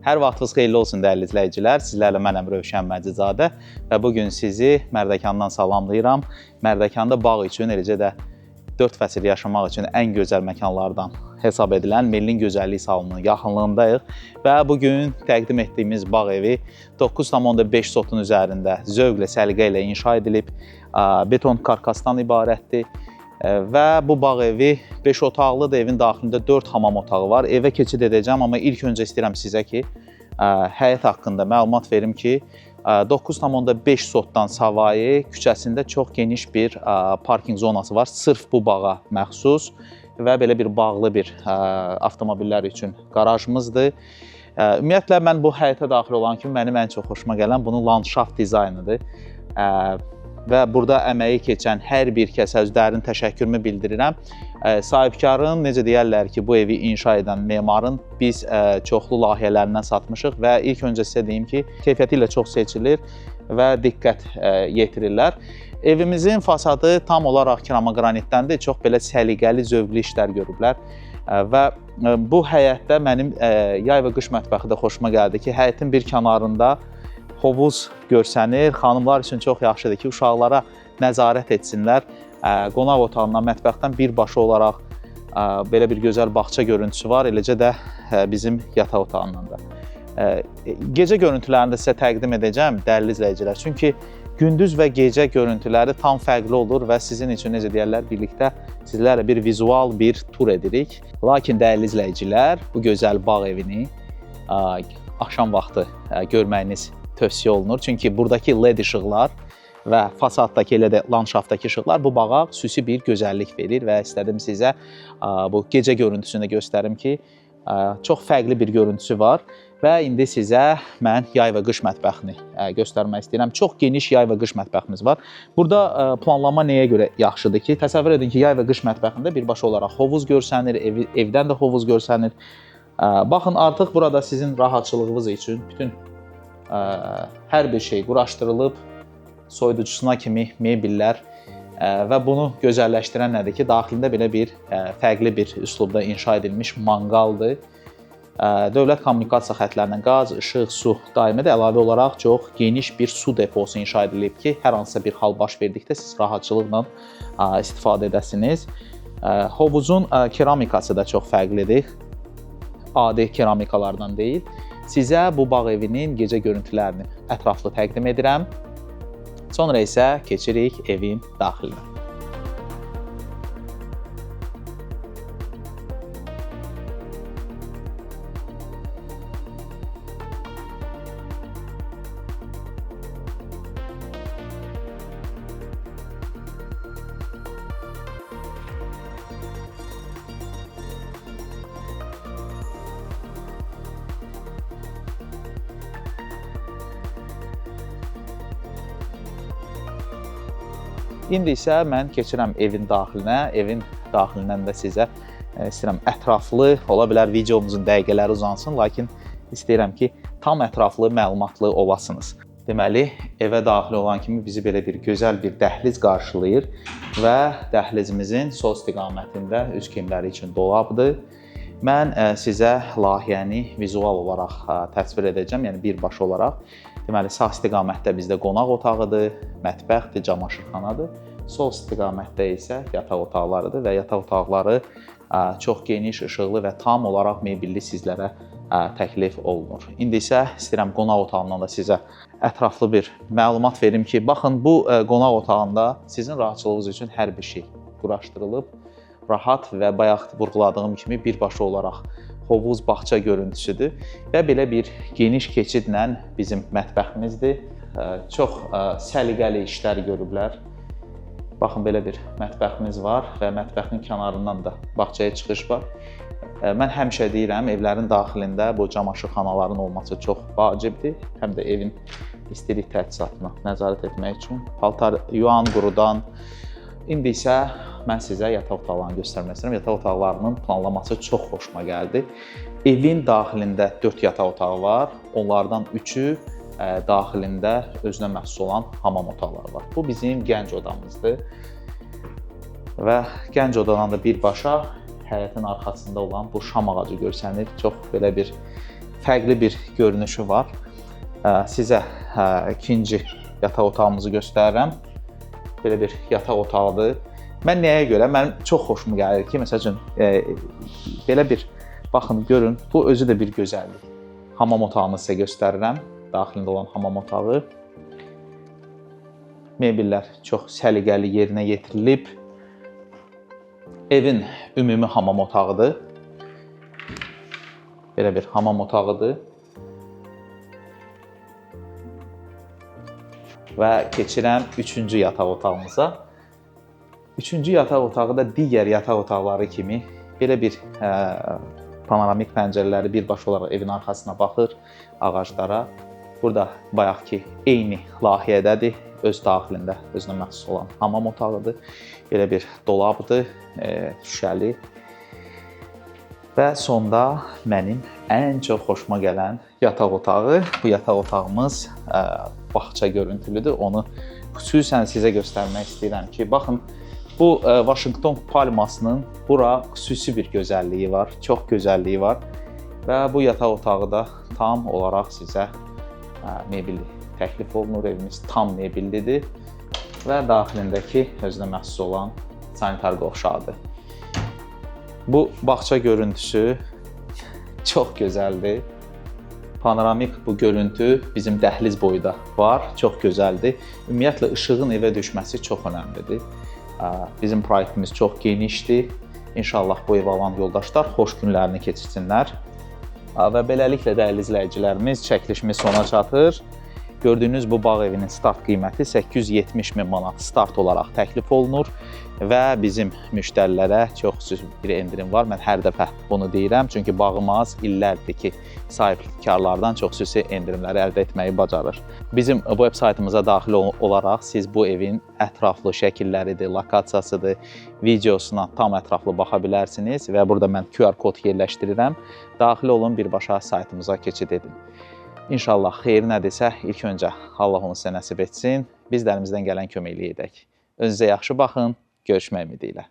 Hər vaxtınız xeyirli olsun dəyərli izləyicilər. Sizlərlə mənəm Rövşən Məcidzadə və bu gün sizi Mərdəkandan salamlayıram. Mərdəkanda bağ üçün, eləcə də 4 fəsil yaşamaq üçün ən gözəl məkanlardan hesab edilən Mellin Gözəllik Salonunun yaxınlığındayıq və bu gün təqdim etdiyimiz bağ evi 9,5 sotun üzərində zövqlə, səliqə ilə inşa edilib, beton karkasdan ibarətdir. Və bu bağ evi 5 otaqlıdır. Evin daxilində 4 hamam otağı var. Evə keçid edəcəm, amma ilk öncə istəyirəm sizə ki, həyət haqqında məlumat verim ki, 9,5 sotdan savayı küçəsində çox geniş bir parkinq zonası var. Sırf bu bağa məxsus və belə bir bağlı bir avtomobillər üçün qarajımızdır. Ümumiyyətlə mən bu həyətə daxil olan kimi mənim ən çox xoşuma gələn bunun landşaft dizaynıdır. Və burada əməyi keçən hər bir kəsə öz dərin təşəkkürümü bildirirəm. Sahibkarın, necə deyərlər ki, bu evi inşa edən memarın biz çoxlu layihələrindən satmışıq və ilk öncə sizə deyim ki, keyfiyyəti ilə çox seçilir və diqqət yetirirlər. Evimizin fasadı tam olaraq keramaqranitdəndir. Çox belə səliqəli, zövqlü işlər görüblər. Və bu həyətdə mənim yay və qış mətbəxi də xoşuma gəldi ki, həyətin bir kənarında hovuz görsənir. Xanımlar üçün çox yaxşıdır ki, uşaqlara nəzarət etsinlər. Qonaq otağından, mətbəxdən birbaşa olaraq belə bir gözəl bağça görüntüsü var. Eləcə də bizim yataq otağından da. Gecə görüntülərini də sizə təqdim edəcəm, dəyərli izləyicilər. Çünki gündüz və gecə görüntüləri tam fərqli olur və sizin üçün, necə deyərlər, birlikdə sizlərlə bir vizual bir tur edirik. Lakin dəyərli izləyicilər, bu gözəl bağ evini axşam vaxtı görməyiniz tövsiyə olunur. Çünki buradakı LED işıqlar və fasaddakı, elə də landşaftdakı işıqlar bu bağa xüsusi bir gözəllik verir və istədim sizə bu gecə görüntüsünü də göstərim ki, çox fərqli bir görüntüsü var. Və indi sizə mən yay və qış mətbəxini göstərmək istəyirəm. Çox geniş yay və qış mətbəximiz var. Burada planlama nəyə görə yaxşıdır ki, təsəvvür edin ki, yay və qış mətbəxində birbaşa olaraq hovuz görsənir, evdən də hovuz görsənir. Baxın, artıq burada sizin rahatçılığınız üçün bütün hər bir şey quraşdırılıb, soyuducusuna kimi mebellər və bunu gözəlləşdirən nədir ki, daxilində belə bir fərqli bir üslubda inşa edilmiş manqaldır. Dövlət kommunikasiya xətlərindən qaz, işıq, su daimidir. Əlavə olaraq çox geniş bir su deposu inşa edilib ki, hər hansısa bir hal baş verdikdə siz rahatçılıqla istifadə edəsiniz. Hovuzun keramikası da çox fərqlidir. Adi keramikalardan deyil. Sizə bu bağ evinin gecə görüntülərini ətraflı təqdim edirəm. Sonra isə keçirik evin daxilinə. İndi isə mən keçirəm evin daxilinə. Evin daxilindən də sizə istəyirəm ətraflı, ola bilər videomuzun dəqiqələri uzansın, lakin istəyirəm ki, tam ətraflı, məlumatlı olasınız. Deməli, evə daxil olan kimi bizi belə bir gözəl bir dəhliz qarşılayır və dəhlizimizin sol istiqamətində üz geyimləri üçün dolabdır. Mən sizə layihəni vizual olaraq təsvir edəcəm, yəni birbaşa olaraq. Deməli, sağ istiqamətdə bizdə qonaq otağıdır, mətbəxdir, camaşırxanadır. Sol istiqamətdə isə yataq otaqlarıdır və yataq otaqları çox geniş, işıqlı və tam olaraq mebelli sizlərə təklif olunur. İndi isə istəyirəm qonaq otağından da sizə ətraflı bir məlumat verim ki, baxın, bu qonaq otağında sizin rahatçılığınız üçün hər bir şey quraşdırılıb. Rahat və bayaq vurğuladığım kimi birbaşa olaraq hovuz, bağça görüntüsüdür və belə bir geniş keçidlə bizim mətbəximizdir. Çox səliqəli işlər görüblər. Baxın, belə bir mətbəximiz var və mətbəxin kənarından da bağçaya çıxış var. Mən həmişə deyirəm, evlərin daxilində bu camaşırxanaların olması çox vacibdir. Həm də evin istilik təchizatına nəzarət etmək üçün. Paltar yuan, qurudan. İndi isə mən sizə yataq otaqlarını göstərmək istəyirəm. Yataq otaqlarının planlaması çox xoşuma gəldi. Evin daxilində 4 yataq otağı var. Onlardan 3-ü daxilində özünə məxsus olan hamam otaqları var. Bu bizim gənc odamızdır. Və gənc odadan da birbaşa həyətin arxasında olan bu şam ağacı görsənir. Çox belə bir Fərqli bir görünüşü var. Sizə ikinci yataq otağımızı göstərirəm. Belə bir yataq otağıdır. Mən nəyə görə? Mənim çox xoşuma gəlir ki, məsəl üçün belə bir baxın, görün, bu özü də bir gözəllik. Hamam otağını sizə göstərirəm. Daxilində olan hamam otağı. Mebellər çox səliqəli yerinə yetirilib. Evin ümumi hamam otağıdır. Belə bir hamam otağıdır. Və keçirəm üçüncü yataq otağımıza. Üçüncü yataq otağı da digər yataq otaqları kimi belə bir panoramik pəncərələri birbaşa olaraq evin arxasına baxır, ağaclara. Burada bayaq ki eyni layihədədir. Öz daxilində özünə məxsus olan hamam otağıdır. Belə bir dolabdır, şüşəli. Və sonda mənim ən çox xoşuma gələn yataq otağı. Bu yataq otağımız bağça görüntülüdür. Onu xüsusən sizə göstərmək istəyirəm ki, baxın, bu Washington palmasının bura xüsusi bir gözəlliyi var, çox gözəlliyi var. Və bu yataq otağı da tam olaraq sizə mebel təklif olunur. Evimiz tam mebellidir və daxilindəki özünə məxsus olan sanitar qovşağıdır. Bu bağça görüntüsü çox gözəldir. Panoramik bu görüntü bizim dəhliz boyu da var, çox gözəldir. Ümumiyyətlə işığın evə düşməsi çox önəmlidir. Bizim proyektimiz çox genişdir. İnşallah bu ev alan yoldaşlar xoş günlərini keçirsinlər. Və beləliklə dəyərli izləyicilərimiz, çəkilişimiz sona çatır. Gördüyünüz bu bağ evinin start qiyməti 870 min manat start olaraq təklif olunur və bizim müştərilərə çox xüsusi bir endirim var. Mən hər dəfə bunu deyirəm, çünki bağımız illərdir ki, sahibkarlardan çox xüsusi endirimləri əldə etməyi bacarır. Bizim web saytımıza daxil olaraq siz bu evin ətraflı şəkilləridir, lokasiyasıdır, videosuna tam ətraflı baxa bilərsiniz və burada mən QR kod yerləşdirirəm. Daxil olun, birbaşa saytımıza keçid edin. İnşallah xeyir nədirsə, ilk öncə Allah onu sizə nəsib etsin. Biz də əlimizdən gələn köməkliyi edək. Özünüzə yaxşı baxın. Görüşmək ümidi ilə.